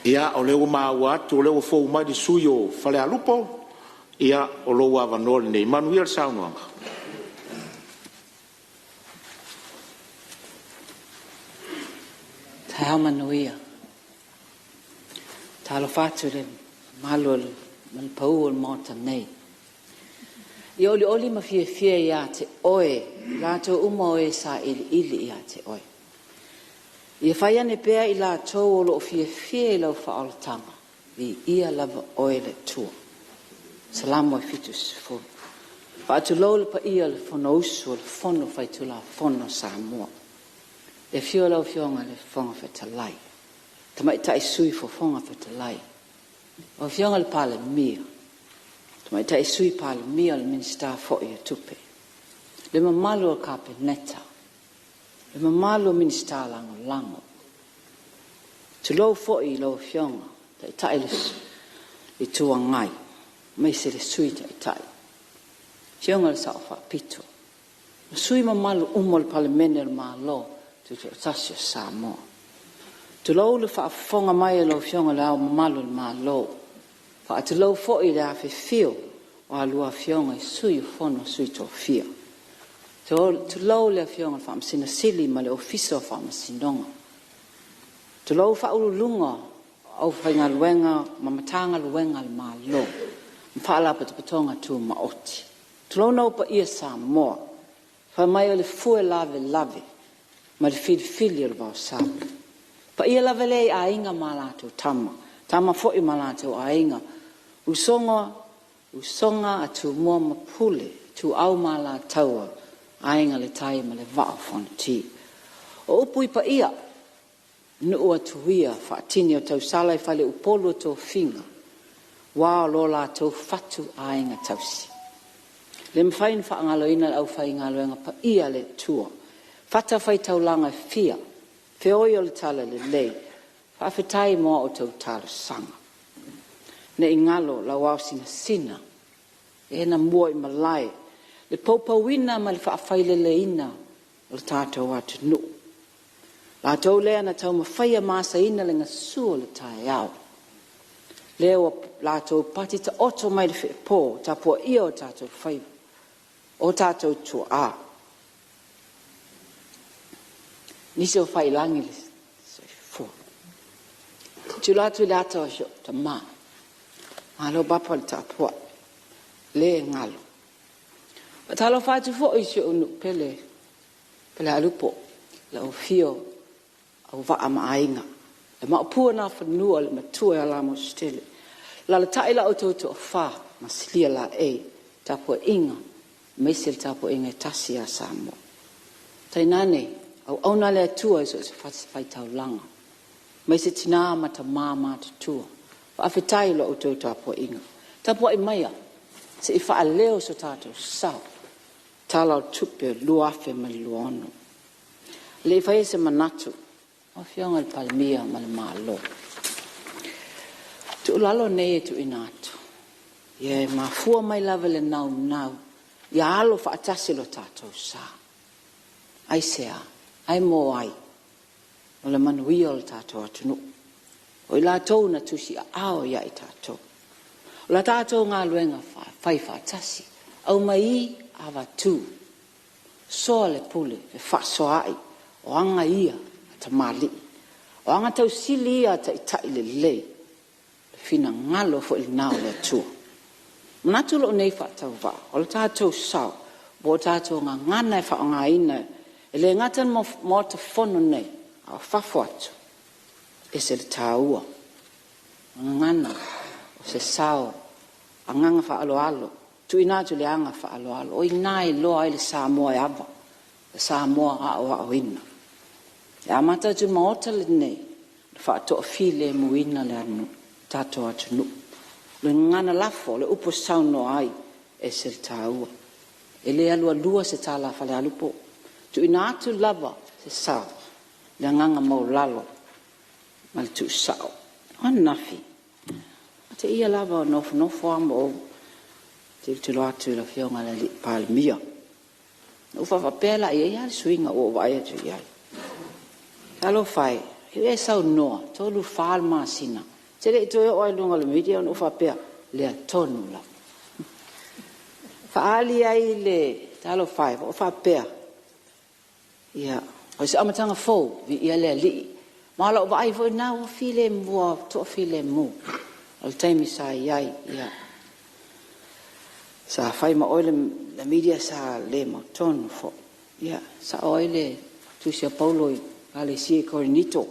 Ia, o lea ua maua atu o lea ua fou mai le sui usufono o Falealupo. Ia, o lou avanoa lenei. Manuia le saunoaga. Taeao manuia. Talofa atu i le mamalu ma le pau o le Maota nei. E olioli ma fiafia ia te oe i latou uma o e sailiili ia te oe. Ia fai ane pea i latou o lo o fiafia i lau faaolataga, viia lava oe le Atua. Salamo 70. Faatulou le paia o le Fonousu o le Fono Faitulafono a Samoa. I le afio o lau Afioga i le Fofoga Fetalai, Tamaitai Sui Fofoga Fetalai, lau Afioga i le Palemia, Tamaitai Sui Palemia o le Minisita foi o Tupe, le mamalu o le Kapeneta, le mamalu o Minisita Lagolago. Tulou foi i lau Afioga i le Taitai o le Itu Agai aemaise le Sui Taitai, le Afioga i le Sao Faapito ma sui usufono mamalu uma o le Palemene o le Malo Tutoatasi o Samoa. Tulou le faafofoga mai a lau Afioga i Le Ao Mamalu o le Malo, faatulou foi i le afifio o a oulua Afioga i Sui o le Fono a Sui Tofia. Tulou le Afioga i le Faamasino Sili ma le Ofisa o Faamasinoga. Tulou Ofisa Sili o Pulega o aufaigaluega ma Matagaluega a le Malo ma Faalapotopotoga Tumaoti. Tulouna ou paia Samoa, fai mai o le fue lavelave ma le filifili o le vaosa. O le paia lava lea i Aiga ma latou Tama, Tama foi ma latou Aiga, Usoga a Tumua ma Pule, Ituau ma Alataua, Aiga i le Tai ma le Vaa o Fonoti. O upu i paia, nuu atu ia faatini o tausala i faleupolu o tofiga aua o lo latou fatu aiga tausi. E le mafai ona faagaloina le aufaigaluega paia a le Atua i fatafaitaulaga e fia, feoi o le Talalelei, faafetai mo a outou talosaga. Ne i galo lau ao sinasina le na muaimalae le poupouina ma le faafaileleina o le tatou atunuu. O latou lea na taumafaia ma asaina le gasu o le taeao, lea ua latou pati taoto mai le feepo o tapuaia o tatou faiva, o tatou tuaa. Nisi o faiilagi le soifua. Tilotilo atu i le ata o si ou tama, malo Papa le tapuai, le galo. Faatalofa atu foi i si ou nuu pele Falealupo i lau afio o Auvaa ma Aiga, le Maopu o Nafanua le Matua ia Lamositele, alaalatai la outou toafa ma Silia Laei, tapuaiga aemaise le tapuaiga e tasi ia Samoa. Tainane auauna a le Atua i so o se fatafaitaulaga aemaise tina ma tama matutua, faafetai i la outou tapuaiga. Tapuai maia se i faaleo so tatou sao i le Tala o le Tupe 2026. A o le i faia se manatu, lau Afioga i le Palemia ma le Malo, o tuualalo nei e tuuina atu, e mafua mai lava i le naunau ia alo faatasi lo tatou sa. Aisea? Ae mo ai? O le manuia o le tatou atunuu. O i latou na tusiaao ia i tatou. O le tatou galuega faifaatasi, aumai avatu, soa le pule fefaasoaai, o aga ia a tamalii, o aga tausili ia a taitai lelei, o le finagalo foi lena o le Atua. E manatu lou nei faatauvaa, o le tatou sao ua tatou gagana e faaaogaina e le gata i le Maota Fono nei a o fafo atu, e ese le taua. O le gagana o se sao agaga faaaloalo, tuuina atu i le agaga faaaloalo, o i ina e iloa ai le Samoa e ava, le Samoa aoaoina. E amata atu i le Maota lenei ona faatoafilemuina lea o le tatou atunuu. O le gagana lafo, o le upu e saunoa ai, e ese le taua. E le alualua se tala a Falealupo, e tuuina atu lava se sao i le agaga maualalo ma le tuusao. O ananafi, teia lava o nofonofo lava ma ou tilotilo atu i le Afioga i le Palemia, ona ou faapea lea, e i ai lava le suiga ua ou vaai atu i ai. Talofa e, e saunoa, 34 le masina Te le i toe oo lava i luga o le media ona ou faapea, lea tonu lava. Faaali ai le talofa e, ona ou faapea, ia o se amataga fou, viia le Alii. Ma o lau vaai foi lena ua filemu, ua toafilemu. O le taimi sa i ai, ia, sa fai ma oe le media sa le mautonu foi. Ia, e sao ai le tusi a Paulo i le Ekalesia i Korinito,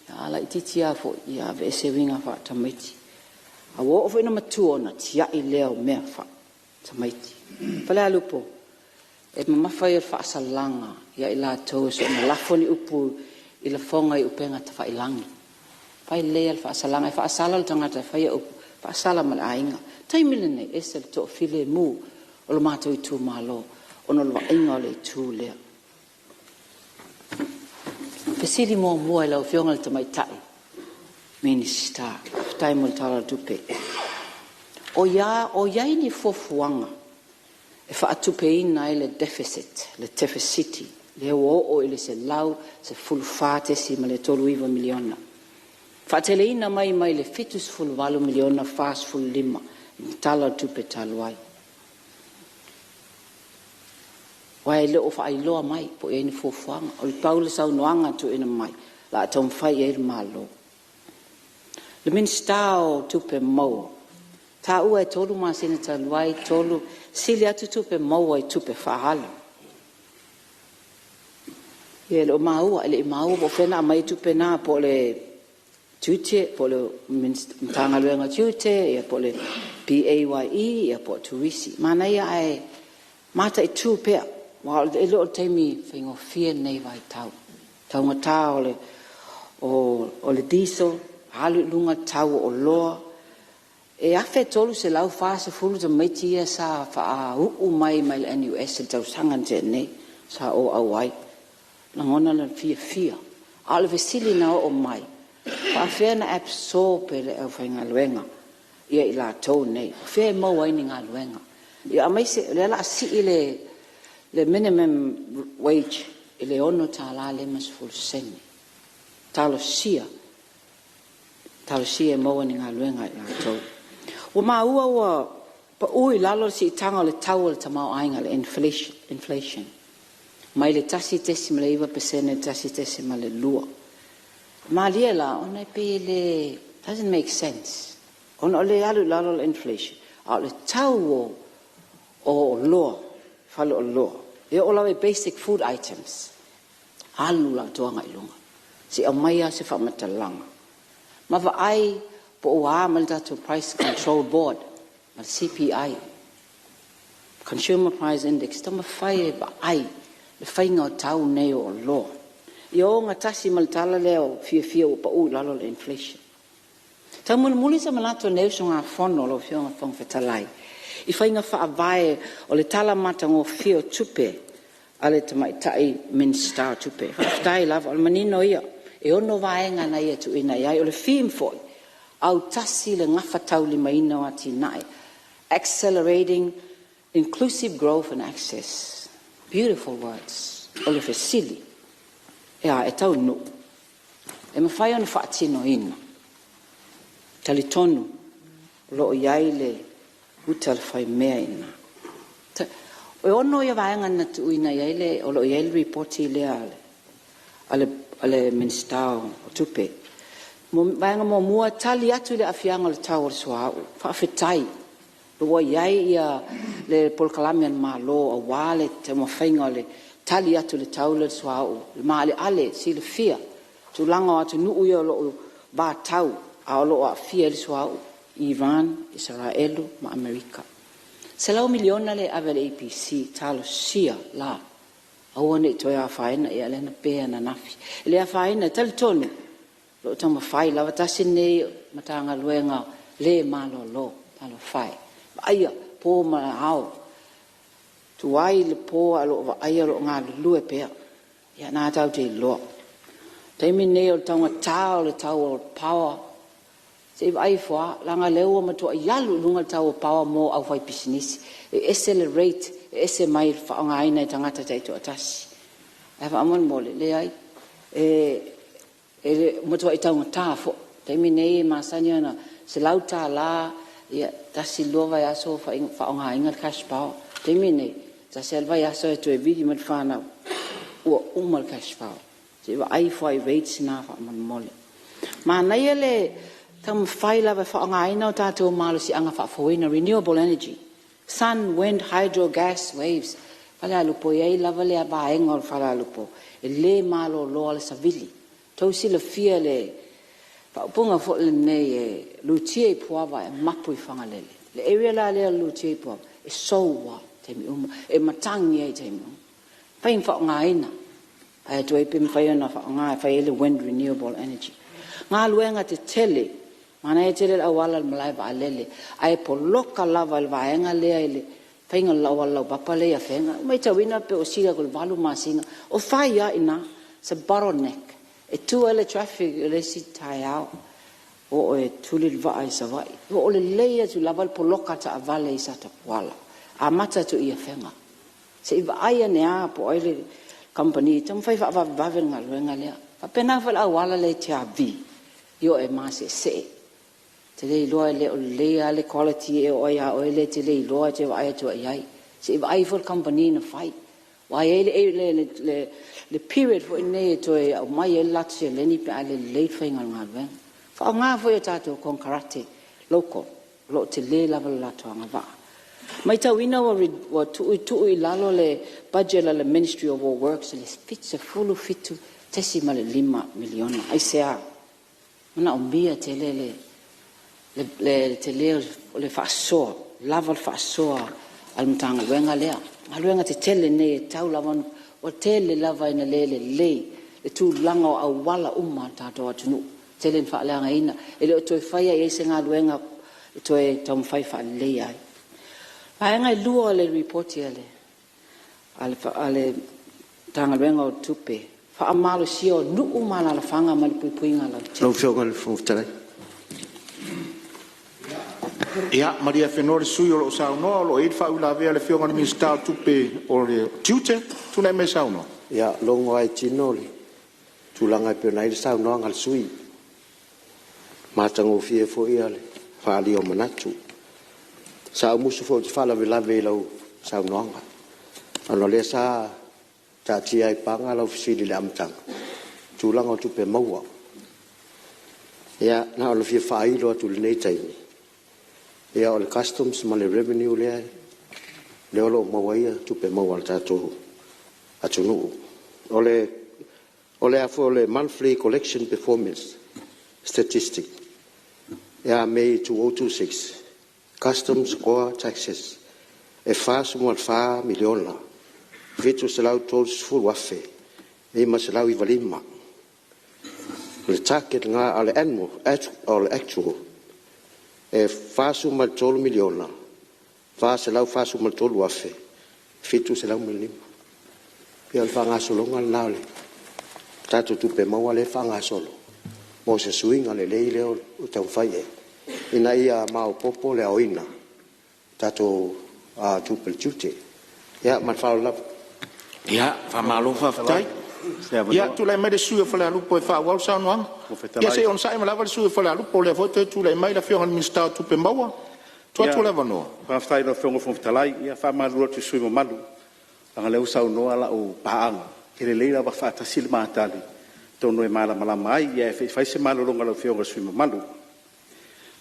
a laitiiti lava foi, ia aveese uiga faatamaiti. A ua oo foi ina matua ona tiai lea o mea faatamaiti. Falealupo, e mamafa ia o le faasalaga ia i latou e soona lafo ni upu i lafoga i upega tafailagi. Fai lelei lava le faasalaga, e faasala le tagata e faia upu, faasala ma le aiga. O le taimi lenei, e ese le toafilemu o le matou itumalo ona o le vaaiga o le itu lea. Fesili muamua i lau Afioga i le Tamaitai Minisita, faafetai mo le Tala o le Tupe. O i ai ni fuafuaga e faatupeina ai le deficit, le tefesiti lea ua oo i le $114.39 miliona, faateleina mai mai le $78 miliona 45 i le Tala o le Tupe talu ai. Aua e le o faailoa mai po o i ai ni fuafuaga. Na pau le saunoaga na tuuina mai, o le a taumafai i ai le Malo. Le Minisita o Tupe Maua, taua e 3 masina talu ai, sili atu tupe maua i tupe faaalu. Ia e le o maua, e le i maua po o fea na aumai ai tupe na, po o le Tiute po o le Matagaluega o Tiute po o le PAYE po o le Turisi. Manaia ae mataitu pea aua e le o le taimi faigofie lenei vaitau. I le taugata o le diesel, alu i luga le tau o oloa. E 1,340 tamaiti ia sa faauu mai le NUS i le tausaga na tea nei sa ou auai. E lagona le fiafia, a o le fesili na oo mai, e faapefea ona absorb e le aufaigaluega i latou nei? O fea e maua ai ni galuega? Aemaise o lea o le a sii le minimum wage i le $6.50. Talosia, talosia e maua ni galuega ia i latou. Ua maua ua pau i lalo le siitaga o le tau o le tamaoaiga le inflation mai le 1.9% i le 1.2. Malie la ona e pei e le… doesn't make sense ona o lea e alu i lalo le inflation a o le tau o oloa, faleoloa, e oo lava i basic food items, alu le latou agai i luga. Se i aumai lava se faamatalaga ma vaai po o ua a mai le tatou Price Control Board ma le CPI, Consumer Price Index, taumafai e vaai le faiga o tau nei o oloa ia ogatasi ma le tala lea o le fiafia ua pau i lalo le inflation. Taumulimuli se manatu o lenei usugafono lau Afioga i le Fofoga Fetalai i faiga faavae o le tala matagofie o tupe a le Tamaitai Minisita o Tupe. Faafetai lava, o le manino ia, e ono vaega na ia tuuina i ai. O le theme foi, autasi le gafataulimaina o atinae, accelerating inclusive growth and access. Beautiful words. O le fesili, e a, e taunuu? E mafai ona faatinoina? E talitonu o lo o i ai le uta a le faimea i ina. E ono vaega na tuuina i ai le… o lo o i ai le Lipoti lea a le Minisita o Tupe. Vaega muamua, tali atu i le aafiaga o le tau o le suauu. Faafetai ua i ai le polokalame a le Malo aua le taumafaiga o le tali atu i le tau lea o le suauu, le maaleale silafia tulaga o atunuu ia o lo o vatau a o lo o aafia ai le suauu, Iran, Isaraelu ma Amerika. $100 miliona lea e ave a le EPC, talosia la aua ne i toe afaina. Ia lea na pe ananafi. E le afaina e talitonu o lo o taumafai lava. Tasi lenei Matagaluega le malolo, talofa e, vaaia po ma ao, tuai le po ae o lo o vaaia o lo o galulue pea. Ia o lena tatou te iloa. O le taimi lenei o le taugata o le tau o le power, se i vaai ifo lava leaga o lea ua matuai alu i luga le tau o le power mo le aufaipisinisi. E ese le rate e ese mai le faaaogaina e tagata taitoatasi. Ae faamolemole, leai, e matuai taugata foi. Taimi nei e masani ona $100, ia tasi lua vaiaso o faaaogaina le cash power. O le taimi lenei, tasi lava le vaiaso ae toe vili mai le fanau ua uma le cash power. Se i vaai ifo lava i rates na faamolemole. Manaia le taumafai lava e faaaogaina o tatou malosiaga faafouina, renewable energy, sun, wind, hydro, gas, waves. Falealupo e i ai lava lea vaega o Falealupo e le malolo lava le savili. Ua outou silafia le faaupuga foi lenei, e lutia i Puava ae mapu i Fagalele. Le area la lea o le lutia i Puava e sou lava i taimi uma, e matagi lava i taimi uma. E mafai ona faaaogaina, vaai atu ai pe mafai ona faaaoga e fai ai le wind renewable energy. Galuega Tetele, Manaia tele le auala o le malae vaalele ae poloka lava e le vaega lea i le faiga o le auala laupapa lea i Afega. Ua maitauina pei ua sili atu i le 8 masina o fai lava i ina. It's a bottleneck e tu ai le traffic i le isi taeao, o e tuli le vaa i Savaii. E oo lelei atu lava le poloka taavale i Satapuala amata atu i Afega. Se i vaai ane lava po o ai le kamupani e taumafai e faavavevave le galuega lea. E faapena foi i le auala lea i Tiavi i o e maseese. Ou te le iloa e le o lelei lava le quality ea o ai lava o oe lea e te le iloa e te vaai atu lava i ai. Se i vaai ifo le kamupani na fai aua e i ai le period foi lenei e toe aumai ai le latou seleni pe a le lelei le faiga o le galuega. Faaaoga foi a tatou konekarate local o lo o tele lava le latou agavaa. E maitauina ua tuutuu i lalo le budget a le Ministry of Works i le $77.5 miliona. Aisea? E manaomia tele le tele o le faasoa, lava le faasoa a le Matagaluega lea. O galuega tetele nei e tatau lava ona… Ua tele lava ina le lelei le tulaga o auala uma a le tatou atunuu, tele ina faaleagaina, e le o toe faia i ai se galuega e toe taumafai e faaleleia ai. O vaega e lua o le Lipoti a le Matagaluega o Tupe, faamalosia o nuu ma alaalafaga ma le puipuiga lautele. Lau Afioga i le Fofoga Fetalai… Ia malie afenoa le sui usufono o lo o saunoa o lo o i ai le faauilavea a le Afioga i le Minisita o Tupe o Tiute. Tulai mai e saunoa. Ia, logo lava i tino le tulaga e pei ona i ai le saunoaga a le sui usufono. Matagofie foi le faaalia o manatu. Sa ou musu foi ou te faalavelave i lau saunoaga ona o lea sa taatia ai i paga lau fesili i le amataga i le tulaga o tupe maua. Ia na ona fia faailo atu i lenei taimi, ia o le Customs ma le Revenue lea o lo o maua ai tupe maua a le tatou atunuu. O le monthly collection performance statistic ia Mei 2026, customs taxes e $44, 730, 595. O le target lena a o le annual, o le actual e $43, 443, 705. Ia o le faagasologa lena o le tatou tupe maua lea e faagasolo mo se suiga lelei lea ua taumafai i ai ina ia maopoopo le aoina o tatou tupe tiute. Ia ma le faaaloalo lava. Ia, faamalo faafetai. Ia tulai mai le sui usufono mo Falealupo e faaauau le saunoaga. Ia se i onosai mai lava le sui usufono mo Falealupo o lea foi e toe tulai mai le Afioga i le Minisita o Tupe Maua. Tuu atu le avanoa. Faafetai i lau Afioga i le Fofoga Fetalai. Ia e faamalulu atu i le sui usufono mamalu leaga o lea ua saunoa lau paaga, e lelei le fai faatasi le ma tali atonu e malamalama ai. Ae se i fai se malologa i lau Afioga i le sui usufono mamalu. O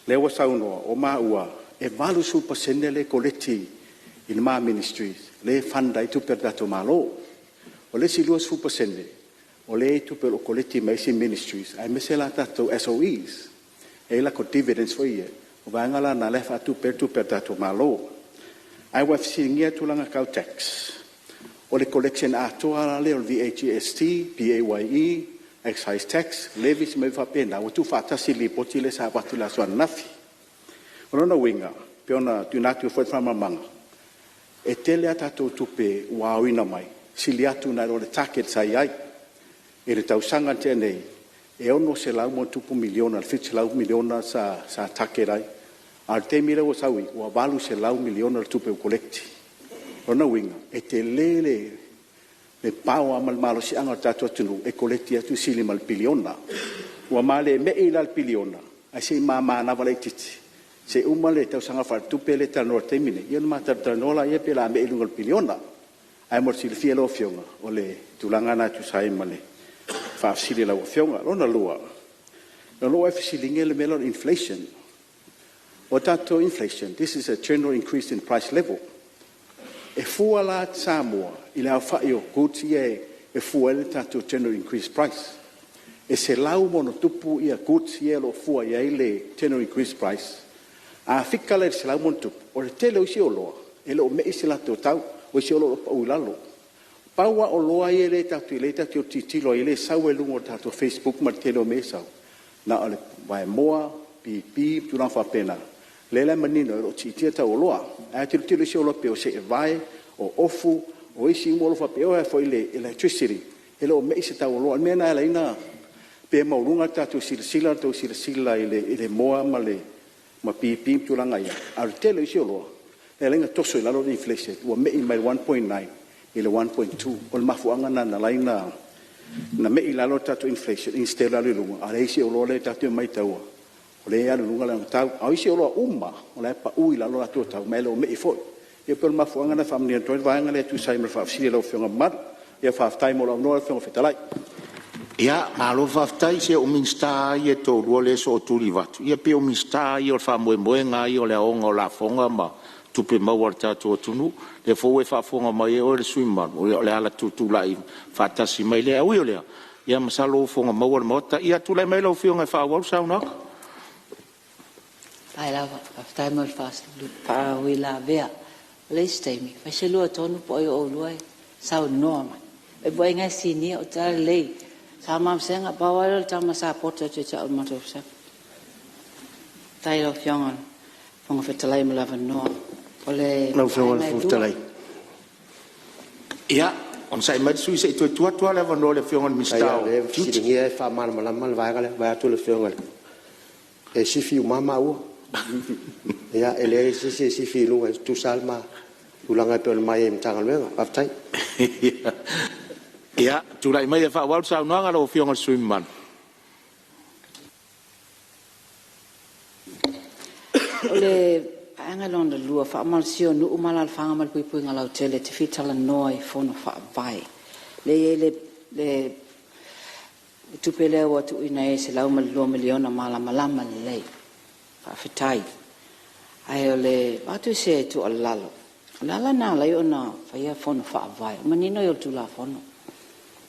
lea ua saunoa, o maua e 80% lea e koleti i le ma Ministry lea e fund ai tupe a le tatou Malo. O le isi 20% o lea e i ai tupe o lo o koleti mai isi Ministries aemaise la tatou SOEs e i ai latou dividends foi ia, o vaega la na o lea e faatupe ai tupe a le tatou Malo. Ae ua e fesiligia tulaga tau tax, o le collection atoa lava lea o le VAGST, PAYE, Excise Tax, Levies ma mea uma faapena ua tuufaatasi i le lipoti lea sa avatu i le aso ananafi. O lona uiga e pei ona tuuina atu foi le faamalamalamaga, e tele a tatou tupe ua aoina mai sili atu nai lo le target sa i ai. I le tausaga na tea nei e $600+ miliona i le $700 miliona sa target ai, a o le taimi lea ua sau ai ua $800 miliona le tupe ua koleti. O lona uiga e tele le power ma le malosiaga o le tatou atunuu e koleti atu e sili ma le piliona. Ua ma le me'i la i le piliona ae se i manava laitiiti se i uma le tausaga faaletupe lea e talanoa i le taimi lenei, ia ona ma talatalanoa lea pe o le a me'i i luga o le piliona. Ae mo le silafia e lau Afioga, o le tulaga lena e tusa ai ma le faafesili a lau Afioga. Lona lua, o lea ua e fesiligia le mea lea o le inflation. O le tatou inflation, this is a general increase in price level. E fua la Samoa i le aofai o goods ia e fua ai le tatou general increase price. E 100+ goods ia o lo o fua i ai le general increase price. A fika la i le 100+, o le tele o isi oloa e le o mei se latou tau, o isi oloa o lo o pau i lalo. Pau lava oloa ia lea tatou te tilotilo ai lea e sau ai luga o tatou facebook ma le tele o mea ia e sau, na o le vaemoa, pipi ma tulaga faapena, lea la e manino ai o lo o siitia tau o oloa. Ae a tilotilo i isi oloa pei o seevae, o ofu, o isi uma oloa faapea, e oo lava foi i le electricity, e le o mei se tau o oloa. O le mea lena e ala ai ona pei e maualuga le tatou silasila tou silasila i le moa ma pipi ma tulaga ia, a o le tele o isi oloa lea e ala ai ona toso i lalo le inflation ua mei mai le 1.9 i le 1.2. O le mafuaaga lena na ala ai ona mei i lalo le tatou inflation instead o le alu i luga, a o isi oloa lea tatou te maitaua o lea e alu i luga lana tau. A o isi oloa uma lava, o la e pau i lalo latou tau ma e le o mei foi. Ia pei o le mafuaaga lena e faamanino atu ai le vaega lea e tusa ai ma le faafesili a lau Afioga mamalu. Ia faafetai mo lou avanoa lau Afioga i le Fofoga Fetalai. Ia, malo faafetai. Se o Minisita lava ia e toalua lea e sootuli i vatu, ia pei o Minisita lava ia o le faamoemoega lava ia o le aoga o lafoga ma tupe maua a le tatou atunuu. O lea foi ua e faafofoga mai oe le sui usufono mamalu, ia o le ala tutulai faatasi mai lea. Ae ui o lea, ia masalo ua fofoga maua le Maota. Ia tulai mai lau Afioga e faaauau le saunoaga. Faafetai lava, faafetai mo le faauilavea. O le isi taimi fai se lua tonu po o ai o oulua e saunoa mai, Vaivaiga e sinia, o Talalelei, Sama ma Vasega, pau lava lea o le tama sa poto ia te au i le matou vasega. Faafetai i lau Afioga i le Fofoga Fetalai mo le avanoa. O le Lau Afioga i le vaega e Fofoga lua, Fetalai. Ia, onosai mai le sui usufono se i toe tuu atu lava le avanoa i le Afioga i le Faafetai Minisita lava o o lea e Tiute. fesiligia e faamalamalama le vaega lea vaeatu le Afioga i le… E sifi uma lava maua. Ia e leai se isi e sifi i luga, e tutusa lava le tulaga e pei ona ma i ai i Matagaluega. Faafetai. Ia, tulai maia e faaauau le saunoaga lau Afioga i le sui usufono mamalu. O le vaega lona lua, faamalosia o nuu ma alaalafaga ma le puipuiga lautele. E te fia talanoa i Fono Faavae. Lea e i ai le tupe lea ua tuuina i ai e $102 miliona malamalama lelei, faafetai. Ae avatu se tuualalo, o le ala lena na ala ai ona faia Fono Faavae, o le manino ia o le Tulafono,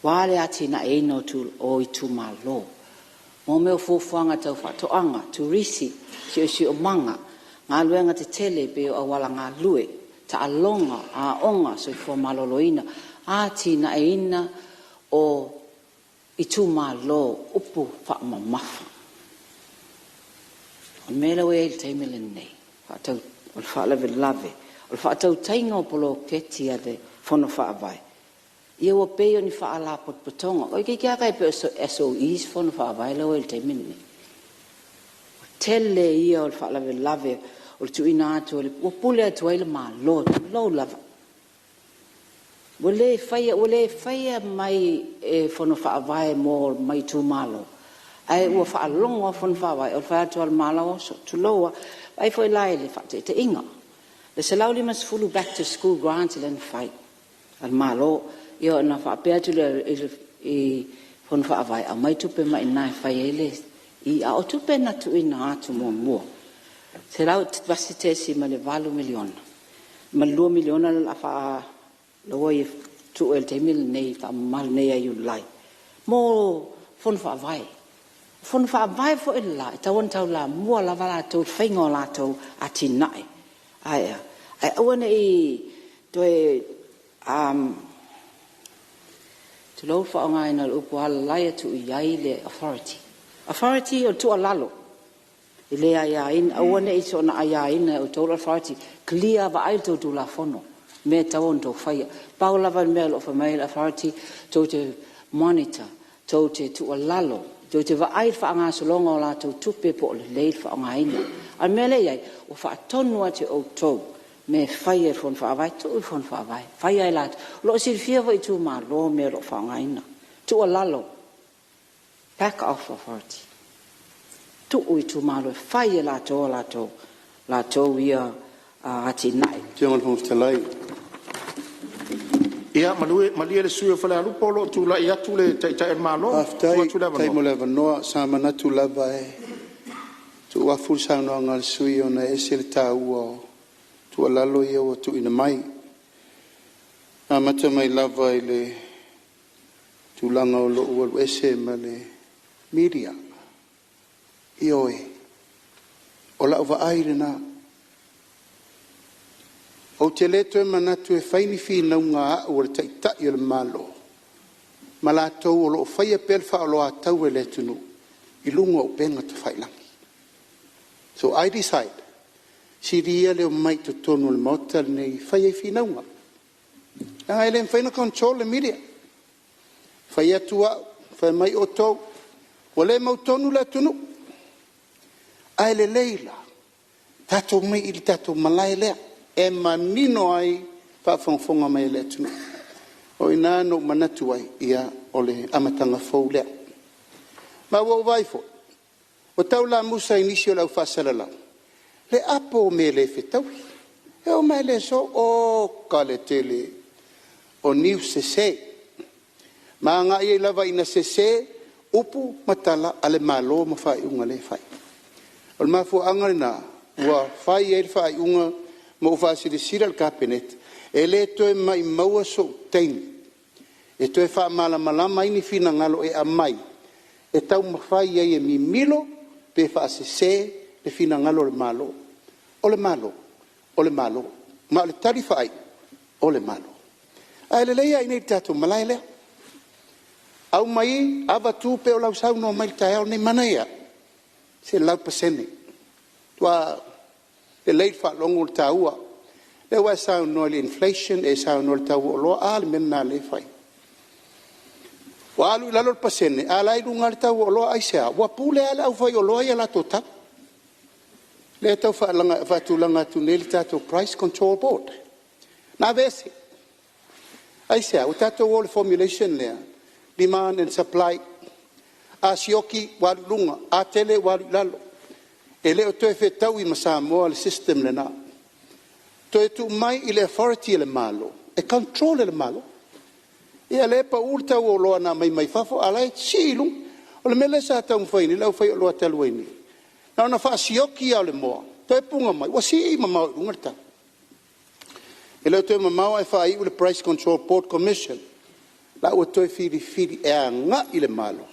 aua le atinaeina o Itumalo mo mea o fuafuaga tau faatoaga, turisi, siosiomaga, galuega tetele pei o aualagalue, taaloga, aoga, soifua maloloina, atinaeina o Itumalo, upu faamamafa. O le mea lea ua i ai i le taimi lenei, o le faalavelave o le faatautaiga o poloketi a le Fono Faavae, ia ua pei o ni faalapotopotoga. Toeitiiti lava tai pei o SOE's Fono Faavae la ua i ai i le taimi lenei. O le tele ia o le faalavelave o le tuuina atu ua pule atu ai le Malo, tulou lava. Ua le faia mai e Fono Faavae mai Itumalo, ae ua faalogo lava Fono Faavae o le fai atu lava o le Malo, oso, tulou lava. Vaai foi la i le faataitaiga, le $150 back to school grant lea na fai a le Malo, ia ona faapea atu lea i Fono Faavae, aumai tupe mai i ina e fai ai le… a o tupe na tuuina atu muamua, $1.8 miliona ma le $2 miliona lea ua tuu i le taimi lenei faamamalu nei ia Iulai mo Fono Faavae. O Fono Faavae foi la e tatau ona taulamua lava latou i le faiga o latou atinae. Ae a? Ae aua ne i toe, tulou le faaaogaina o le upu, alalai atu i ai le authority. Authority o le tuualalo, e le aiaina, aua ne i soona aiaina e outou le authority, clear, vaai i le tou Tulafono i mea e tatau ona outou faia. Pau lava le mea o lo o fai mai ai le authority, tou te monitor, tou te tuualalo, tou te vaai i le faagasologa o latou tupe po o lelei le faaaogaina. A o le mea lea e i ai, ua faatonu atu e outou mea e fai e le Fono Faavae. Tuu le Fono Faavae, fai lava e latou. O lo o silafia foi e Itumalo mea o lo o faaaogaina. Tuualalo, back off authority. Tuu i itumalo e fai e latou a latou ia atinae. Lau Afioga i le Fofoga Fetalai… Ia malie le sui usufono mo Falealupo o lo o tulai atu le Taitai o le Malo. Tuu atu le avanoa. Faafetai mo le avanoa. Sa manatu lava e tuuafu le saunoaga a le sui usufono ona e ese le taua o tuualalo ia ua tuuina mai. E amata mai lava i le tulaga o lou alu ese ma le media, ioe, o lau vaai lena. Ou te le toe manatu e fai ni finauga a au o le Taitai o le Malo ma latou o lo o faia pea le faaoloataua i le atunuu i luga o upega tafailagi. So I decide, sili ia le omai i totonu o le Maota lenei e fai ai finauga, leaga e le mafai ona control le media. E fai atu au, fai mai outou ua le mautonu le atunuu. Ae lelei la tatou omai i le tatou malae lea e manino ai le faafogafoga mai a le atunuu. O i ina na ou manatu ai, ia, o le amataga fou lea. Ma ua ou vaai foi ua tau lamusa i nisi o le au faasalalau le apo o mea le fetaui. E oo mai lava i le aso, oka le tele o news sese ma agai ai lava ina sese upu ma tala a le Malo ma faaiuga o lea e fai. O le mafuaaga lena ua fai ai le faaiuga ma ou faasilasila i le Kapeneta, e le toe maumauina sou taimi e toe faamalamalama ai ni finagalo e aumai e taumafai ai e mimilo pe faasese le finagalo o le Malo. O le Malo, o le Malo. Ma o le tali faaiu, o le Malo. Ae lelei lava i inei i le tatou malae lea, aumai avatu pei o lau saunoa mai i le taeao lenei, manaia lava, 100%. Matua lelei le faalogo, le taua. O lea ua e saunoa i le inflation e saunoa i le tau o oloa. A le mea lena o lea e fai? Ua alu i lalo le pasene, a o la e i luga lava le tau o oloa. Aisea? Ua pule lava le aufaioloa ia i latou tau. Lea e tau faatulaga atu nei le tatou Price Control Board na aveese. Aisea? Ua tatou o i le formulation lea, demand and supply. A sioki ua alu i luga, a tele ua alu i lalo. E le o toe fetaui ma Samoa le system lena. Toe tuu mai i le authority a le Malo e control e le Malo. Ia lea e pau le tau o oloa na aumai mai fafo a o la e sii i luga. O le mea lea sa taumafai nei le aufaioloa talu ai nei, na ona faasioki lava o le moa toe puna mai ua sii mamao i luga le tau. E le o toe mamao ae faaiu le Price Control Board Commission la ua toe filifili e agai i le Malo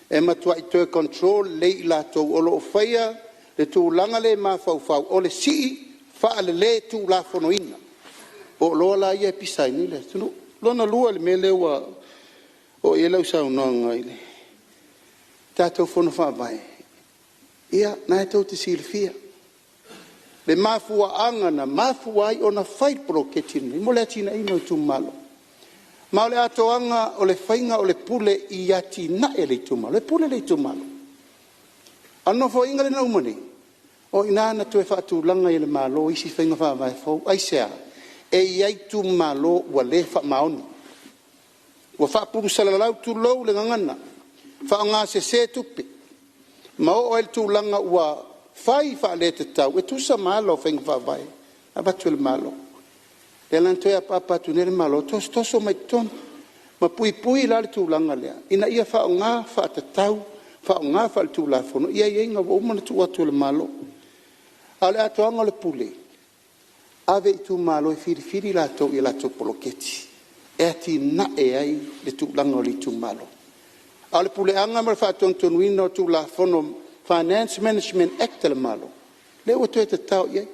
e matuai toe control lelei i latou o lo o faia le tulaga lea e mafaufau o le sii faaleletulafonoina o oloa la ia e pisa ai nei le atunuu. Lona lua i le mea lea ua oo i ai lau saunoaga i le tatou Fono Faavae, ia, o lena tou te silafia le mafuaaga na mafua ai ona fai le poloketi lenei, mo le atinaeina o itumalo. Ma o le atoaga o le faiga o le pule i atinae a le itumalo, e pule le itumalo. A o le Nofoaiga lea na uma nei, o i ina na toe faatulaga ai e le Malo isi faiga faavae fou. Aisea? E i ai itumalo ua le faamaoni, ua faapulusalalau tulou le gagana, faaaogasese tupe, ma oo ai i le tulaga ua fai faaletatau e tusa ma ala o faiga faavae na avatu e le Malo. Lea la na toe apaapa atu nei le Malo, tosotoso mai totonu ma puipui la le tulaga lea ina ia faaaoga faatatau, faaaoga faaletulafono aiaiga ua uma ona tuu atu e le Malo. A o le atoaga o le pule, ave i itumalo e filifili latou i a latou poloketi e atinae ai le tulaga o le itumalo. A o le puleaga ma le faatonutonuina o Tulafono Finance Management Act a le Malo, lea ua toe tatao i ai.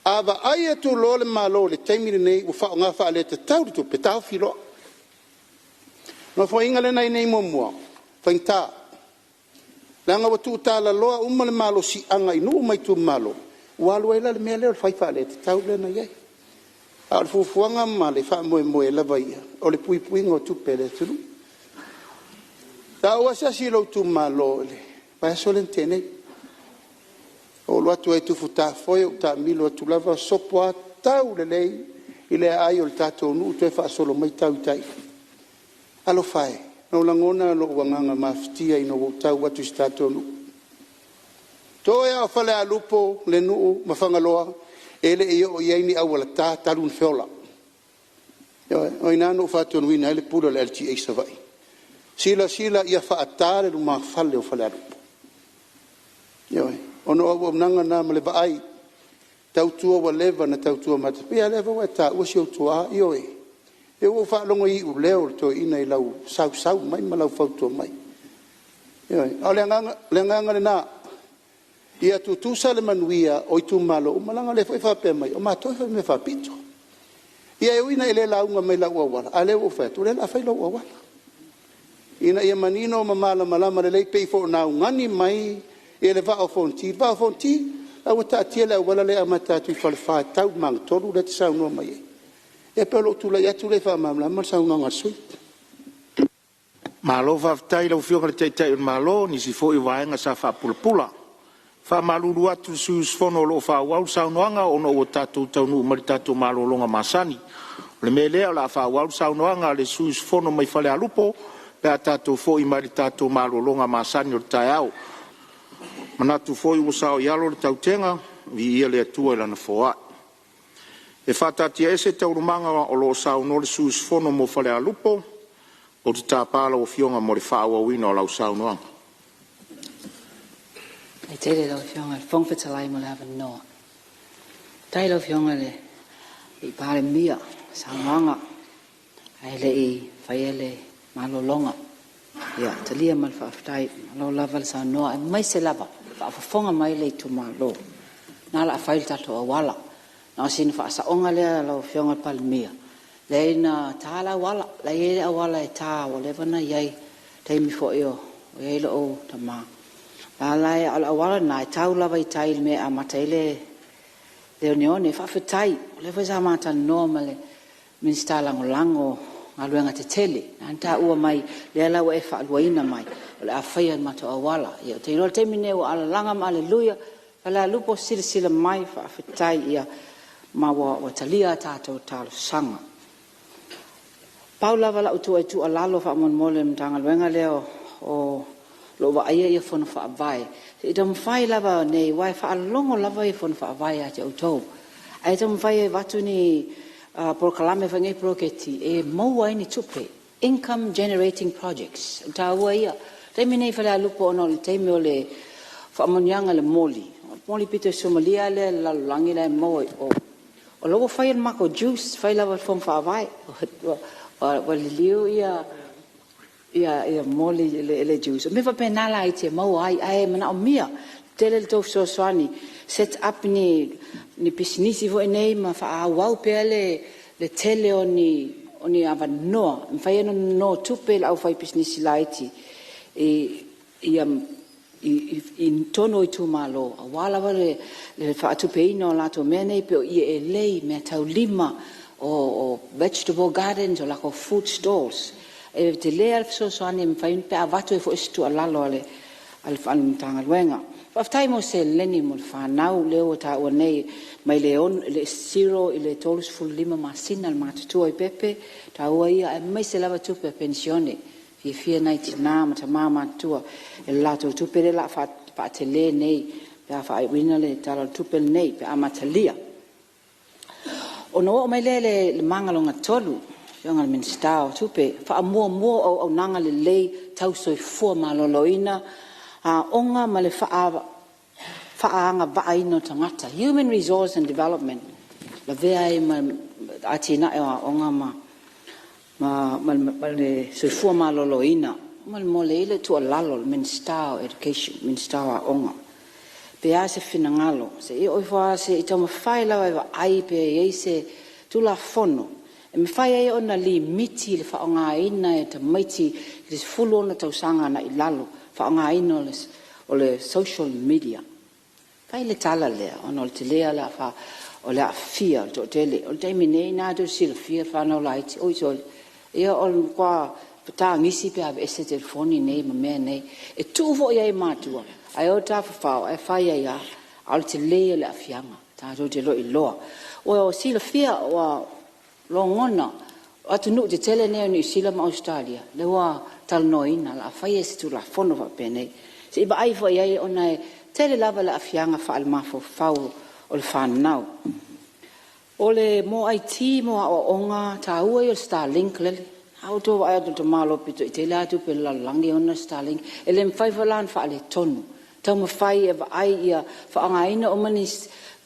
A vaai atu loa le Malo i le taimi lenei ua faaaoga faaletatau le tupe, taofi loa. O le Nofoaiga lea na i ai nei muamua, faigata, leaga ua tuutalaloa uma le malosiaga i nuu ma itumalo, ua alu ai la le mea lea o le fai faaletatau lea na i ai. A o le fuafuaga ma le faamoemoe lava ia, o le puipuiga o tupe a le atunuu. Sa ou asiasi i lou itumalo i le vaiaso lea na tea nei. Ou alu atu ai i Tufutafoe ou taamilo atu lava sopo lava tau lelei i le aai o le tatou nuu toe faasolo mai tau i tai. Talofa e, na ou lagona lou agaga mafatia ina ua ou tau atu i si o tatou nuu. Toe a o Falealupo, Lenuu ma Fagaloa e lei oo iai ni auala ta talu ona feola. Ioe, o iina na ou faatonuina ai le Pule o le LTA i Savaii, silasila ia faata le lumafale o Falealupo. Ioe, ona o auaunaga na ma le vaai, tautua ua leva ona tautua matapia. Ia lea foi ua e taua si ou tuaa, ioe, lea ua ou faalogo i iuleo o le toeaina i lau sausau mai ma lau fautua mai. Ioe, a o le agaga lena ia tutusa le manuia o Itumalo uma leaga o lea foi e faapea mai o matou e faimea faapito. Ia e ui ina e le lauga mai i lau auala a o lea ua ou fai atu o lea o le a fai lou auala ina ia manino ma malamalama lelei e pei foi ona augani mai le Vaa o Fonoti. Le Vaa o Fonoti la ua taatia le auala lea e amata atu i Falefa e tau i le magatolu lea e te saunoa mai ai. Ia pei o lou tulai atu lea e faamalamalama le saunoaga a le sui usufono. Malo faafetai i lau Afioga i le Taitai o le Malo i nisi foi o vaega sa faapulapula. E faamalulu atu i sui usufono o lo o faaauau le saunoaga ona ua tatou taunuu mai i le tatou malologa masani. O le mea lea o le a faaauau le saunoaga a le sui usufono mai Falealupo pe a tatou foi mai le tatou malologa masani o le taeao. E manatu foi ua saoialo le tautega, viia le Atua i Lana foai. E faataatiaese Taualumaga o lo o saunoa le sui usufono mo Falealupo, ou te tapa lau Afioga mo le faaauauina o lau saunoaga. Faafetai tele i lau Afioga i le Fofoga Fetalai mo le avanoa. Faafetai i lau Afioga i le Palemia mo le saunoaga ae le i faia le malologa. Ia, e talia ma le faafetai, malo lava le saunoa aemaise lava o faafofoga mai le Itumalo. O lena o le a fai le tatou auala. Na o sina faasaoga lea lau Afioga i le Palemia, leai na ta le auala, la e i ai le auala e ta ua leva ona i ai i le taimi foi o i ai lou tama. A o le auala lena e tau lava i tai i le mea e amata ai le oneone. Faafetai, o lea foi sa ma talanoa ma le Minisita Lagolago o Galuega Tetele, lena na taua mai lea la ua e faaluaina mai o le a faia le matou auala. Ia ou te iloa o le taimi lenei ua alalaga ma aleluia Falealupo silasila mai, faafetai ma ua talia a tatou talosaga. Pau lava lau tuualalo faamolemole i le Matagaluega lea o lo o vaaia Fono Faavae, se i taumafai lava nei aua e faalogo lava Fono Faavae ia te outou, ae taumafai e avatu ni polokalame foi nei poloketi e maua ai ni tupe, income generating projects. O le taua ia. O le taimi lenei i Falealupo ona o le taimi o le faamanuiaga i le moli, o le moli pito suamalie lava lea i le lalolagi la e maua i o, o la e ua fai le matou juice, fai lava e le Fono Faavae. Ua liliu moli i le juice, o mea faapena laiti e maua ai, ae manaomia tele le tou fesoasoani, set up ni pisinisi foi nei ma faaauau pea le tele o ni avanoa e mafai ai ona nonotupe le aufaipisinisi laiti i totonu o itumalo aua lava le faatupeina o latou mea nei pei o ie elei, o meataulima, o vegetable gardens, o latou food stalls. E tele lava le fesoasoani e mafai pe a avatu ai foi se tuualalo a le Matagaluega. Faafetai mo seleni mo le fanau lea ua taua nei mai le 0 i le 35 masina le matutua i pepe, o le taua ia aemaise lava tupe a penisione. E fiafia nai tina ma tama matutua i le latou tupe lea o le a faatele nei pe a faaiuina le Tala o le Tupe lenei pe a amatalia. Ona oo mai lea i le maga lona tolu, lau Afioga i le Minisita o Tupe, faamuamua o auaunaga lelei tau soifua maloloina, aoga ma le faaagavaaina o tagata, human resource and development, lavea ai ma le atinae o aoga ma le soifua maloloina. Faamolemole e i ai le tuualalo i le Minisita o Education, le Minisita o Aoga, pe a se finagalo, se i oo ifo lava se i taumafai lava e vaai pe i ai se Tulafono e mafai ai ona limiti le faaaogaina e tamaiti i le 16 tausaga agai i lalo, le faaaogaina o le social media. E fai le tala lea ona o le tele lava o le aafia o le toatele. O le taimi nei o lena tou te silafia fanau laiti, oi sole, ia o le matua tagisi pe a aveese telefoni nei ma mea nei. E tuu foi i ai i matua ae o e tafafao ae fai ai lava. A o le tele ia o le aafiaga tatou te le o iloa. Ua silafia, ua logona, o atunuu tetele nei o Niu Sila ma Ausetalia lea ua talanoaina o le a fai se Tulafono faapenei. Se i vaai ifo i ai ona e tele lava le aafiaga faalemafaufau o le fanau. O le mo IT mo aoaoga, taua ia o le Starlink lele. A outou vaai atu i le tamaloa pito i tele lava tupe a le lalolagi e ona le Starlink. E le mafai foi la ona faaletonu, taumafai e vaai ia faaaogaina uma ni…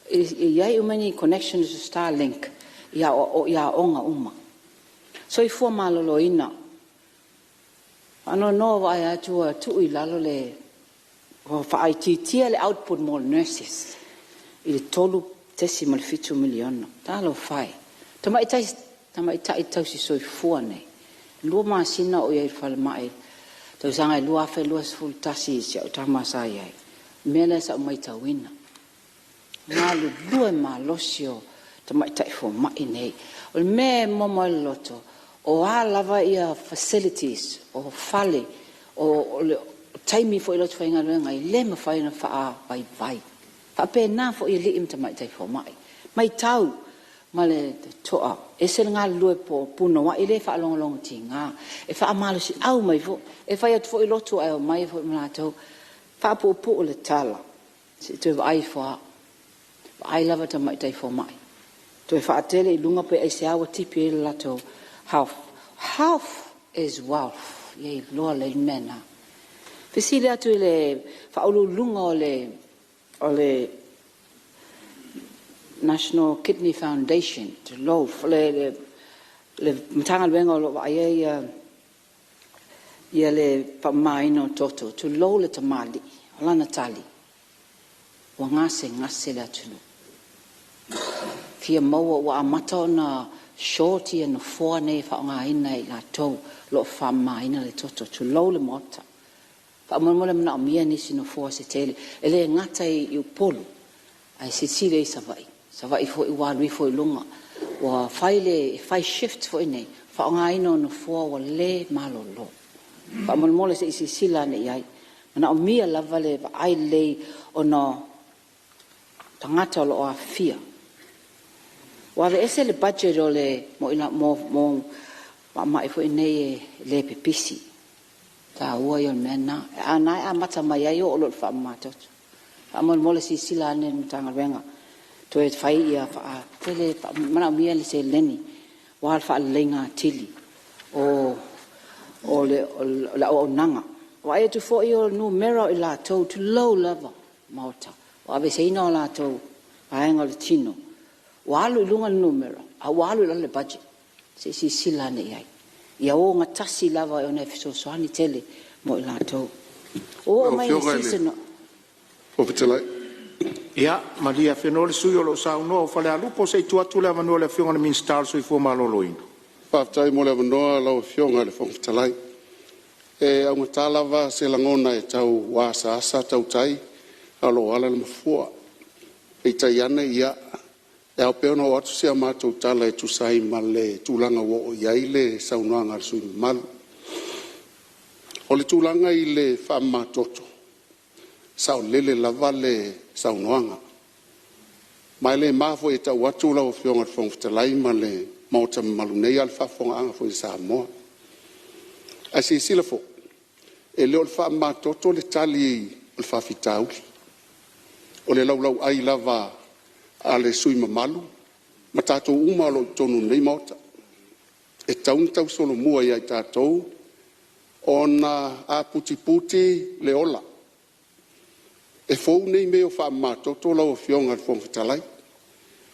ia i ai uma ni connections Starlink i aoga uma. Soifua maloloina, e faanoanoa e vaai atu ua tuu i lalo le… ua faaitiitia le output mo nurses i le $3.7 miliona. Talofa e! O tamaitai tausisoifua nei, e 2 masina o ou i ai i le falemai i le tausaga 2021 i si au tama sa i ai, o le mea lea sa ou maitauina, galulue malosi o tamaitai fomai nei. O le mea e momo ai le loto, o a lava facilities, o fale, o taimi foi o le faigaluega ai, e le mafai ona faavaivai. E faapena foi i alii ma tamaitai fomai. E maitau ma le totoa, e ese le galulue punouai le faalogologotiga. E faamalosiau mai foi, e fai atu foi lotu ae omai ai foi ma latou. E faapuupuu le tala, se i toe vaai ifo lava, vaai lava tamaitai fomai, toe faatele i luga pe aisea ua tipi ai le latou health. Health is wealth, ia iloa lelei le mea lena. E fesili atu i le Faauluuluga o le National Kidney Foundation, tulou, le Matagaluega o lo o vaaia le faamamaina o toto, tulou le tamalii. O lana tali, ua gasegase le atunuu, fia maua ua amata ona short nofoa nei e faaaogaina e i latou o lo o faamamaina le toto, tulou le Maota. Faamolemole e manaomia nisi nofoa se tele, e le gata i Upolu ae silasila i ai i Savaii. O Savaii foi ua alu ifo i luga, ua fai shifts foi nei, faaaogaina o nofoa ua le malolo. Faamolemole se i silasila ane i ai. E manaomia lava le vaai lelei ona o tagata o lo o aafia. Ua aveese le budget mo faamai foi nei e le pipisi, o le taua ia o le mea lena. O lena e amata mai ai oo loa i le faamamatoto. Faamolemole silasila ane le Matagaluega toe fai ia faatele, e manaomia le seleni aua le faaleleiga atili o le auaunaga. Vaai atu foi o numera o i latou, tulou lava le Maota, ua aveeseina o latou vaega o le tino, ua alu i luga le numera a ua alu i lalo le budget. Se i silasila ane i ai, ia ogatasi lava ona e fesoasoani tele mo i latou. Ua oo Lau mai i le Afioga i le season o… Fofoga Fetalai… Ia malie afenoa le sui usufono o lo o saunoa o Falealupo, se i tuu atu le avanoa i le Afioga i le Minisita o le Soifua Maloloina. Faafetai mo le avanoa lau Afioga i le Fofoga Fetalai. E augata lava se lagona e tau asaasa tautai a o lo o ala le mafua. Peitai ane, ia, e ao pea ona oo atu si a matou tala e tusa ai ma le tulaga ua oo i ai le saunoaga a le sui usufono mamalu. O le tulaga i le faamamatoto, e saolele lava le saunoaga. Ma e le ma foi e tau atu lau Afioga i le Fofoga Fetalai ma le Maota mamalu nei, a o le faafofogaaga foi a Samoa. Ae silasila foi, e le o le faamamatoto le tali o le faafitauli. O le laulauai lava a le sui usufono mamalu ma tatou uma o lo o i totonu o lenei Maota, e tatau ona tausolomua ia i tatou ona a putiputi le ola. E fou nei mea o faamamatoto lau Afioga i le Fofoga Fetalai,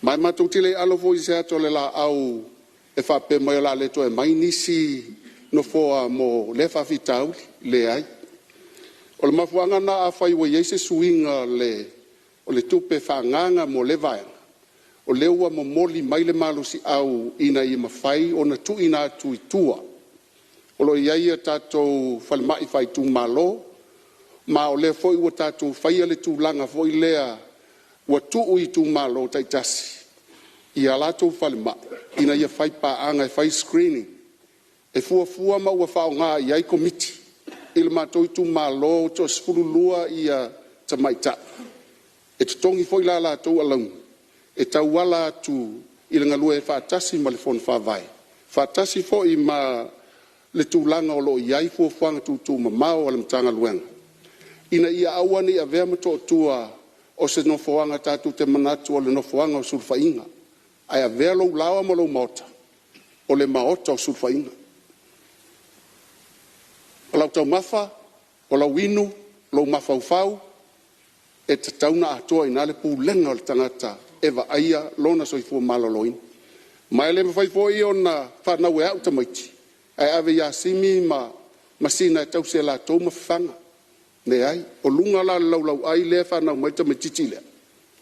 ma e matou te le alo foi i se ata o le laau e faapea mai o le a le toe aumai nisi nofoa mo lea faafitauli. Leai. O le mafuaaga lena afai ua i ai se suiga o le tupe faaagaaga mo lea vaega, o lea ua momoli mai le malosi'au ina ia mafai ona tuuina atu i tua. O lo o i ai a tatou falemai faaitumalo, ma o lea foi ua tatou faia le tulaga foi lea ua tuu i itumalo taitasi i a latou falemai ina ia faipaaga e fai screening. E fuafua ma ua faaaoga i ai Komiti. I le matou itumalo e toa-12 tamaitai e totogi foi la latou alauni e tauala atu i le galue faatasi ma le Fono Faavae, faatasi foi ma le tulaga o lo o i ai fuafuaga tuutuumamao a le Matagaluega. ina ia aua nei avea Motootua o se nofoaga tatou te manatu o le nofoaga o sulufaiga, ae avea lou laoa ma lou maota o le maota o sulufaiga. O lau taumafa, o lau inu, lou mafaufau, e tatau ona atoa i ina le pulega a le tagata e vaaia lona soifua maloloina. Ma e le mafai foi ona fanau e au tamaiti ae ave ia Simi ma Sina e tausi e latou ma fafaga. Leai, o luga la o le laulauai lea e fanau mai ai le tamaitiiti lea,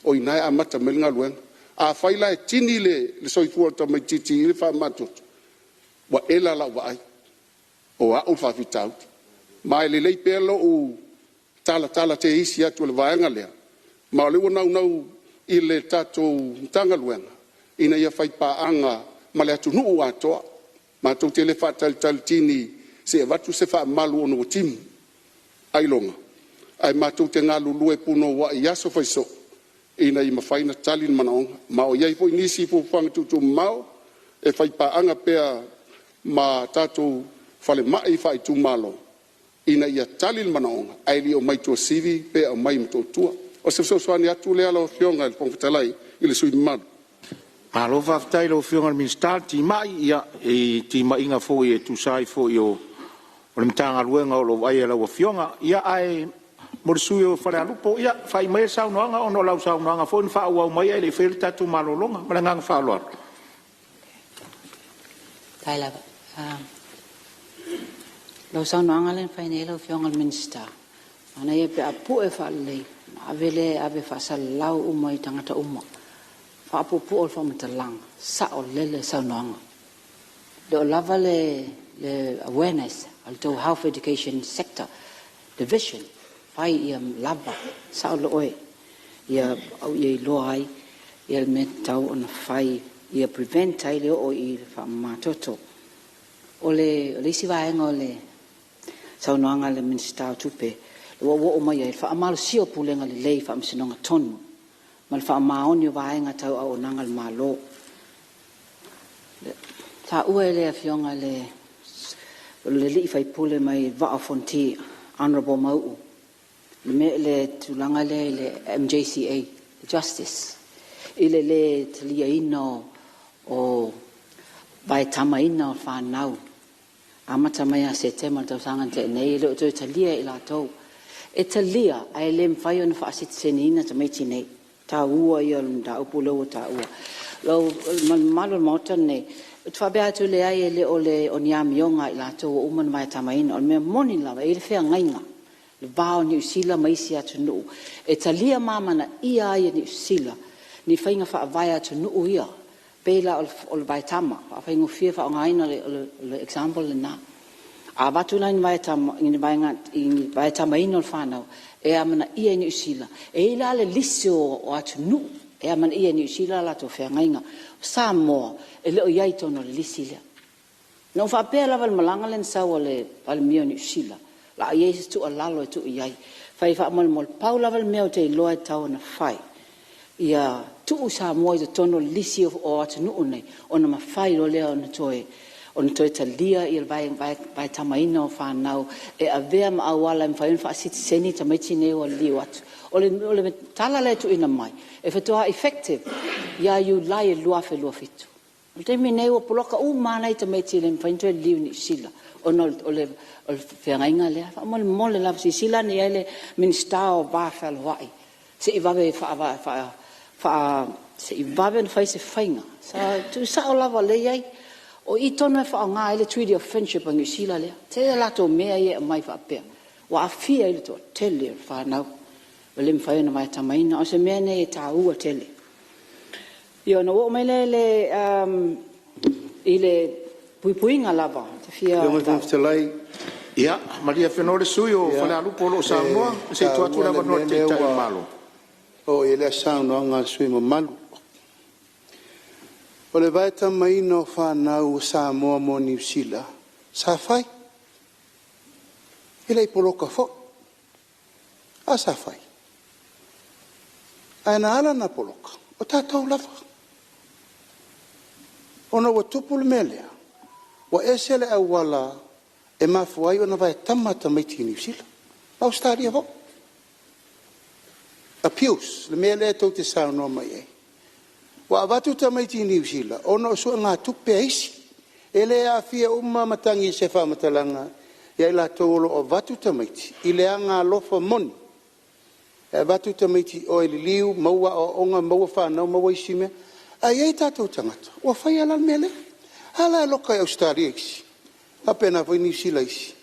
o i ina e amata mai ai le galuega. Afai la e tini le soifua o le tamaitiiti i le faamamatoto, ua ela lau vaai, o au le faafitauli. Ma e lelei pea lou talatala teisi atu o le vaega lea, ma o lea ua naunau i le tatou Matagaluega ina ia faipaaga ma le atunuu atoa. Matou te le faatalitali se i avatu se faamalu ona ua timu ailoga, ae matou te galulue punouai i aso fai soo ina ia mafai ona tali le manaoga. Ma o i ai foi nisi fuafuaga tuutuumamao e faipaaga pea ma tatou falemai faaitumalo ina ia tali le manaoga ae le i omai i Tuasivi pe aumai i Motootua. O se fesoasoani atu lea lau Afioga i le Fofoga Fetalai i le sui usufono mamalu. Malo faafetai i lau Afioga i le Minisita le timai i timaiga foi e tusa ai foi o le Matagaluega o lo o vaaia e lau Afioga. Ia ae mo le sui usufono o Falealupo, ia faai maia le saunoaga ona o lau saunoaga foi na faaauau mai ae le i faia le tatou malologa. Ma le agaga faaaloalo. Faafetai lava. Lau saunoaga lea na fai nei lau Afioga i le Minisita, manaia pe a pue faalelei ona ave lea e ave faasalalau uma i tagata uma. Faapuupuu le faamatalaga, saolele le saunoaga. E le o lava le awareness a le tou Health Education Sector Division, fai ia lava, sao oe, ia iloa ai le mea e tatau ona fai ia prevent ai le oo i le faamamatoto. O le isi vaega o le saunoaga a le Minisita o Tupe ua ou oo mai ai, faamalosia o pulega lelei i faamasinoga tonu ma le faamaoni o vaega tau auaunaga a le Malo. Na taua e le Afioga i le sui usufono mai le Vaa o Fonoti Honourable Mauu le tulaga lea i le MJCA Justice i le le taliaina o vaetamaina o fanau amata mai ia Setema i le tausaga na tea nei e le o toe talia e i latou. E talia ae le mafai ona faasitiseniina tamaiti nei. O le taua ia o le mataupu lea ua taua. Le mamalu o le Maota lenei, ou te faapea atu, leai e le o ni amioga a i latou ua uma ona vaetamaina. O le mea moni lava, e i ai le feagaiga i le va o Niu Sila ma isi atunuu e talia ma amanaia ai e Niu Sila ni faiga faavae a atunuu ia, pei la o le vaetama, e faafaigofie le faaaogaina o le example lena. A avatu la ni vaetamaina o le fanau e amanaia e Niu Sila, e i ai la le lisi o atunuu e amanaia e Niu Sila a latou feagaiga. O Samoa e le o i ai i totonu o le lisi lea. Na ou faapea lava i le malaga lea na sau a le Palemia o Niu Sila, o le a i ai se tuualalo e tuu i ai. Fai ai faamolemole, pau lava le mea ou te iloa e tatau ona fai, ia tuu Samoa i totonu o le lisi o atunuu nei ona mafai loa lea ona toe talia le vaetamaina o fanau e avea ma auala e mafai ai ona faasitiseni tamaiti nei ua liliu atu. O le tala la e tuuina mai, e faatoa effective ia Iulai 2027. O le taimi lenei ua poloka uma lava nai tamaiti e le mafai ona toe liliu i Niu Sila ona o le feagaiga lea. Faamolemole lava, silasila ane i ai le Minisita o le Va Fealoai se i vave ona fai se faiga. Tuusao lava o lea e i ai. O i tonu lava e faaaoga ai le Treaty of Friendship a Niu Sila lea. E tele a latou mea ia e aumai faapea ua aafia ai le toatele o fanau ua le mafai ona vaetamaina. O se mea lenei e taua tele. Ia ona ou oo mai lea i le puipuiga lava ou te fia… Lau Afioga i le Fofoga Fetalai… Ia malie Afenoa le sui usufono mo Falealupo o lo o saunoa se i tuu atu le avanoa i le Taitai o le Malo. E taua le mea lea ua oo i ai le saunoaga a le sui usufono mamalu. O le vaetamaina o fanau a Samoa mo Niu Sila, sa fai, e le i poloka foi. A sa fai? Ae na ala ona poloka, o tatou lava. Ona ua tupu le mea lea, ua ese le auala e mafua ai ona vaetama tamaiti i Niu Sila ma Ausetalia foi. Abuse, le mea lea tou te saunoa mai ai. Ua avatu tamaiti i Niu Sila ona o suegatupe a isi. E le aafia uma matagi i se faamatalaga ia i latou o lo o avatu tamaiti i le agaalofa moni e avatu tamaiti i o e liliu, maua aoaoga, maua fanau, maua isi mea. Ae i ai tatou tagata ua faia la le mea lea. A la e loka i Ausetalia isi, faapena foi Niu Sila i isi.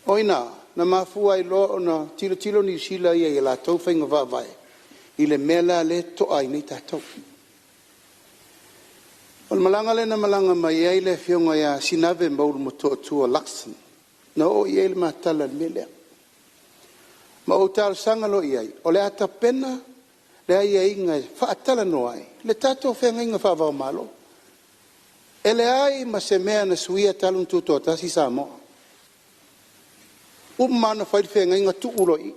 O i ina na mafua ai loa ona tilotilo Niu Sila ia i a latou faiga faavae i le mea la lea e toa ai nei tatou. O le malaga lea na malaga mai ai le afioga ia Sinave Maulu Motootua Luxon, na oo i ai le ma tala i le mea lea. Ma ou talosaga loa i ai, o le a tapena le aiaiga e faatalanoa ai le tatou feagaiga faava-o-Malo. E leai ma se mea na suia talu ona tutoatasi Samoa. Uma lava ona fai le feagaiga tuu loa i i.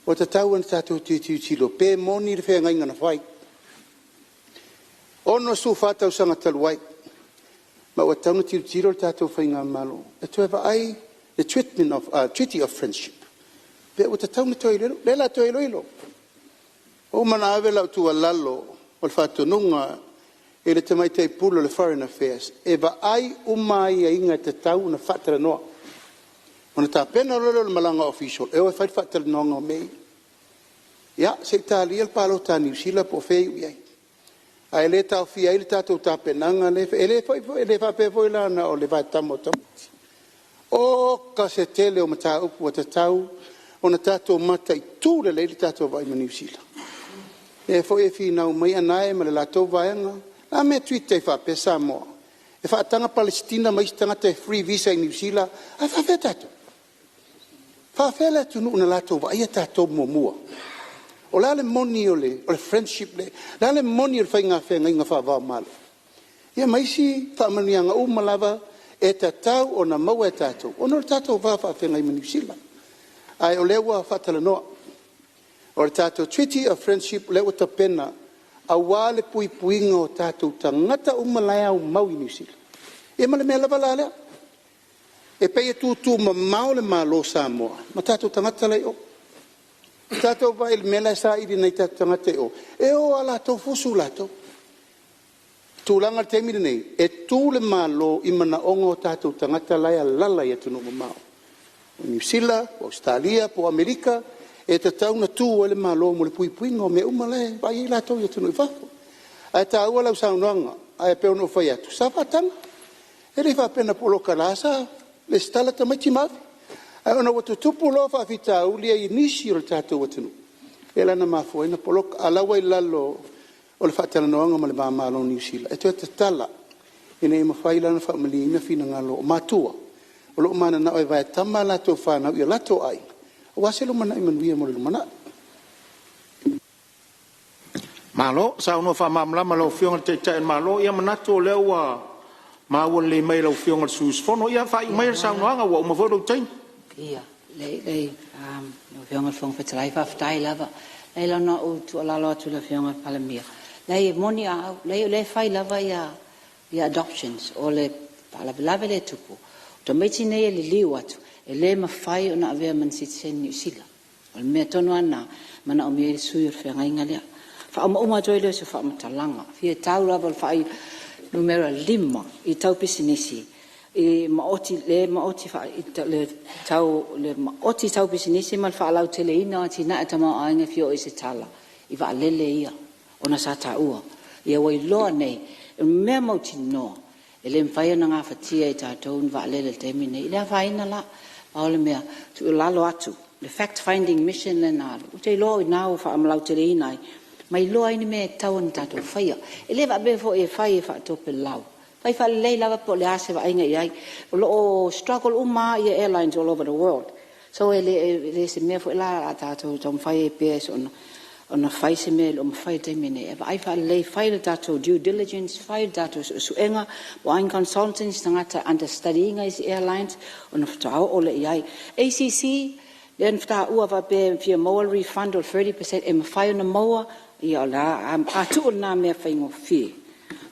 Ua tatau ona tatou toe tilotilo pe moni le feagaiga na fai 64 tausaga talu ai, ma ua tatau ona tilotilo le tatou faigamalo e toe vaai le Treaty of Friendship pe ua tatau ona toe iloilo. O lea o le a toe iloilo. Ua uma ona ave lau tuualalo o le faatonuga i le Tamaitai Pule o le Foreign Affairs e vaai uma aiaiga e tatau ona faatalanoa, ona tapena loa lea o le malaga official e o e fai le faatalanoaga o mea ia. Ia, se i talia le palota a Niu Sila po o fea e iu i ai, ae le taofia ai le tatou tapenaga lea e fai. E le faapea foi la na o le vaetama o tamaiti. Oka se tele o mataupu ua tatau ona tatou mataitu lelei le tatou vaai ma Niu Sila. Lea foi e finau mai Anae ma le latou vaega, o le a le mea e treat ai faapea Samoa? E faataga Palesitina ma isi tagata e free visa i Niu Sila, ae faapefea tatou? E faapefea le atunuu na latou vaaia tatou muamua? O le a le moni o le friendship lea? O le a le moni o le faiga feagaiga faava-o-Malo? Ia ma isi faamanuiaga uma lava e tatau ona maua e tatou ona o le tatou va faafeagai ma Niu Sila. Ae o lea ua faatalanoa. O le tatou Treaty of Friendship lea ua tapena aua le puipuiga o tatou tagata uma la e aumau i Niu Sila. Ia ma le mea lava la lea, e pei e tutumamao le Malo o Samoa ma tatou tagata la e i o. Tatou vaai i le mea la e saili e nai o tatou tagata i o, e o lava latou fusu latou. O le tulaga i le taimi lenei, e tu le Malo i manaoga o tatou tagata la e alaala i atunuu mamao, o Niu Sila, o Ausetalia po o Amerika, e tatau ona tu ai le Malo mo le puipuiga o mea uma la e vaai ai latou i atunuu i fafo. Ae taua lau saunoaga, ae pei ona ou fai atu, sa faataga. E le faapea na poloka o la e sa resitala tamaiti ma ave. Ae ona ua tutupu loa faafitauli ia i nisi o le tatou atunuu, lea la na mafua ai ona poloka. A o la e ua i lalo o le faatalanoaga ma le va o Malo o Niu Sila e toe tatala ina ia mafai la ona faamalieina finagalo o matua o lo o mananao e vaetama a latou fanau i o latou aiga aua se lumanai manuia mo le lumanai. Malo saunoa faamalamalama i lau Afioga i le Taitai o le Malo. Ia manatu o lea ua maua lelei mai e lau Afioga i le sui usufono. Ia faaiu maia le saunoaga ua uma foi lou taimi. Ia, leai lau Afioga i le Fofoga Fetalai, faafetai lava. Leai na ona ou tuualalo atu i le Afioga i le Palemia, leai e moni a au, leai o lea e fai lava adoptions. O le faalavelave lea e tupu, o tamaiti nei e liliu atu e le mafai ona avea ma ni sitiseni Niu Sila. O le mea tonu lava lena e manaomia ai le sui o le feagaiga lea. Faauma atu ai lea o se faamatalaga, e fia tau lava i le fuainumera 5 i tau pisinisi, le maoti tau pisinisi ma le faalauteleina o atinae o tamaoaiga. E fia oo i ai se tala i vaalele ia ona sa taua. Ia ua iloa nei, o le mea mautinoa e le mafai ona gafatia e tatou ni vaalele i le taimi lenei. E le afaina la, pau o le mea e tuualalo atu, le fact finding mission lea na alu, ou te iloa o i ina ua faalauteleina ai ma iloa ai ni mea e tatau ona tatou faia. E le faapea foi e fai e faatopelau, fai faalelei lava po o le a se vaaiga i ai. O lo o struggle uma lava airlines all over the world, so e le o se mea foi la o le a tatou taumafai ai pea soona fai se mea e le o mafai i le taimi lenei. Ae vaai faalelei, fai le tatou due diligence, fai le tatou suesuega, o a ni consultants, tagata e understudy ina isi airlines ona faatoa oo lea i ai. ACC, lea na taua faapea e fia maua le refund o le 30% e mafai ona maua? Ia o le a tuu lena mea faigofie.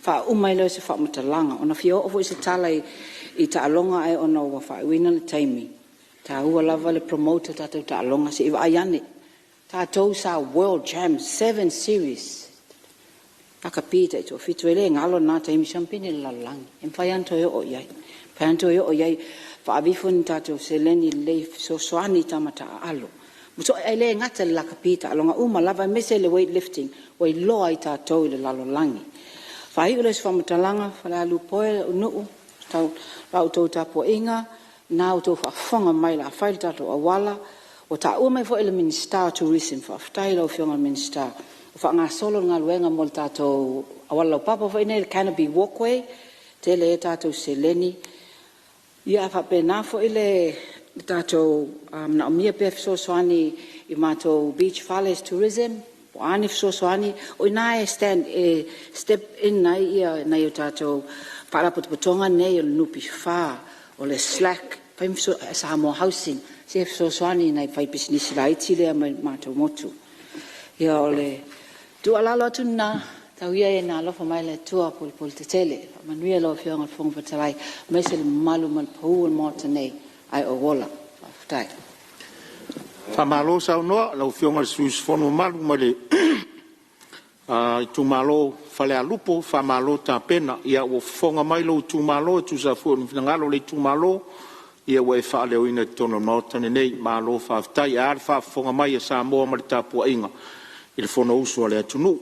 Faauma ai lea o se faamatalaga. Ona fia oo foi se tala i taaloga ae ona ua faaiuina le taimi, e taua lava le promote o tatou taaloga, se i vaai ane. Tatou sa World Champs 7 Series, lakapi taitoafitu, e le galo lena taimi, siamupini o le lalolagi. E mafai lava ona toe oo i ai, e mafai lava ona toe oo i ai, ave ifo ni tatou seleni lelei e fesoasoani i tama taaalo. E le gata i le lakapi, o taaloga uma lava aemaise le weight lifting ua iloa ai tatou i le lalolagi. Ona faaiu lea o se faamatalaga, Falealupo e, lou nuu, la outou tapuaiga, o lena ua outou faafofoga mai o le a fai le tatou auala. Ua taua mai foi e le Minisita o Tourism, faafetai i lau Afioga i le Minisita ua faagasolo le galuega mo le tatou auala laupapa foi lenei le canopy walkway, e tele ai tatou seleni. Ia, ae faapena foi le tatou manaomia pea fesoasoani i matou beach fales tourism, po o a ni fesoasoani. O i ina e step in ai nai a tatou Faalapotopotoga nei o le NPF, o le SLAC, Samoa Housing, se fesoasoani i nai faipisinisi laiti ia mai le matou motu. Ia, o le tuualalo atu lena, tau ia ina alofa mai le Atua pulepule tetele. Faamanuia i lau Afioga i le Fofoga Fetalai aemaise le mamalu maluapau o le Maota nei, ae ou ola. Faafetai. Faamalo saunoa i lau Afioga i le sui usufono mamalu mai le itumalo o Falealupo, faamalo tapena. Ia ua fofoga mai lou itumalo e tusa foi ma finagalo o le itumalo ua e faaleoina i totonu o le Maota lenei. Malo faafetai. Ae a le faafofoga mai a Samoa ma le tapuaiga i le Fonousu a le atunuu.